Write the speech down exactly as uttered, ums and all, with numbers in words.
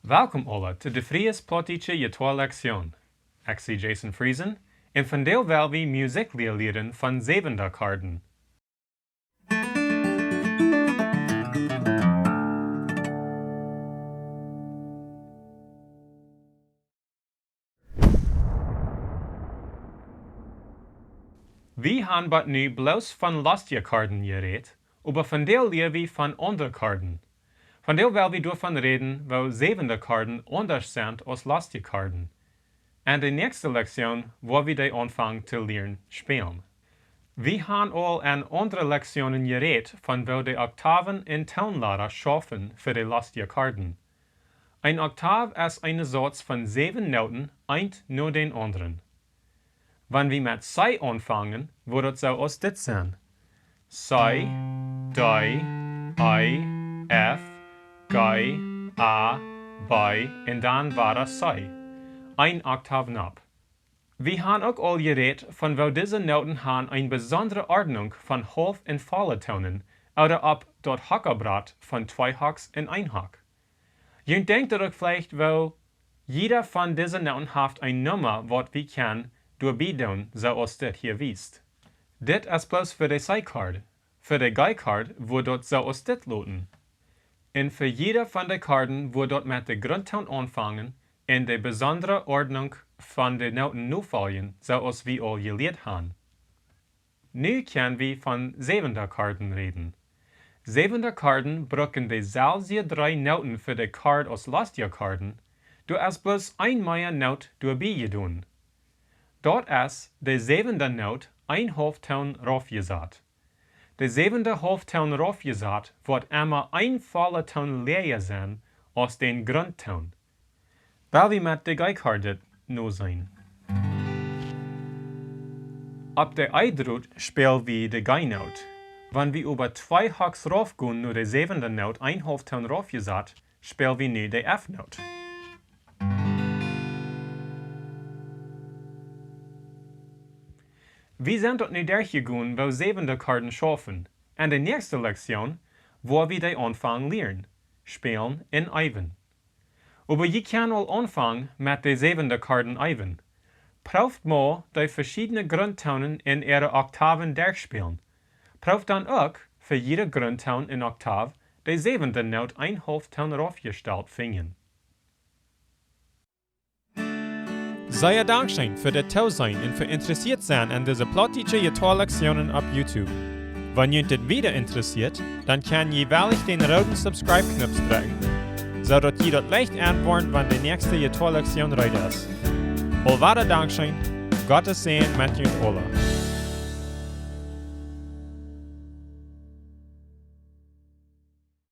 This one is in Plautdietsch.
Welkom aula to de Fries Plautdietsche Jittoa Lektion. Ekj sie Jason Friesen, un vondoag well wie Musikj lieren von Säwendakkorden. Wie han bat nu bloos von Lastjakkorden jerät, oba vondoag lia wie von aundre Korden. Vondoag well wie doavon räden, woo Säwendakkorden aundasch sent aus Lastjakkorden. En de näakjste Lektion woa wie dee aunfangen to lieren spälen. Wie han aul en aundre Lektionen jerät von woo de Oktawen un Toonlada schaufen fa de Lastjakkorden. Een Oktaw es een Sauz von säwen Noten, eent no dän aundren. Wan wie met C aunfangen, woat daut soo aus dit sennen: C, D, E, F, G, A, B un dan wada C. Een Oktaw nopp. Wie han uk aul jerät von woo dise Noten han eene besondre Ordnunk von haulf un volle Tonen, ooda opp daut Hockabrat von twee Hocks un een Hock. Jie denkjen uk veleicht, woo jieda von dise Noten haft eene Numma, waut wie kjennen doabie doonen, soo aus dit hia wiest. Dit es bloos fa de C-Kord. Fa de G-Kord woat daut soo aus dit loten. Un fa jieda von de Korden woat daut met de Grundtoon aunfangen un de besondre Ordnunk von de Noten nofoljen, soo aus wie aul jelieet han. Nu kjenn wie von Säwendakkorden räden. Säwendakkorden brucken deselwje dree Noten fa de Kord aus Lastjakkorden, doa es bloos een mea Not doabie jedonen. Daut es de säwenda Not een Haulftoon raufjesat. De säwenda Haulftoon raufjesat woat emma een volla Toon läaja sennen aus dän Grundtoon. Well wie met de G-Kord dit noseenen. Opp de E-Drot späl wie de G-Not. Wan wie äwa twee Hocks raufgonen no de säwenda Not, een Haulftoon raufjesat, späl wie nu de F-Not. Wie sent daut nu derchjegonen, woo Säwendakkorden schaufen. En de näakjste Lektion woa wie dee aunfangen lieren, spälen un eewen. Oba jie kjennen aul aunfangen met de Säwendakkorden eewen. Prooft mol de veschiedne Grundtonen en äare Oktawen derchspälen. Prooft dan uk, fa jieda Grundtoon un Oktaw, de säwenda Not een Haulftoon raufjestalt finjen. Sea dankscheen fa daut Tooseenen un fa interessieet sennen aun dise Plautdietsche Jittoa Lektionen opp YouTube. Wan junt dit wieda interessieet, dan kjenn jie veleicht dän rooden Subscribe-Knoop drekjen, soo daut jie daut leicht enwoaren, wan de näakjste Jittoa Lektion reed es. Aulwada dankscheen, Gott sien Säajen met junt aula.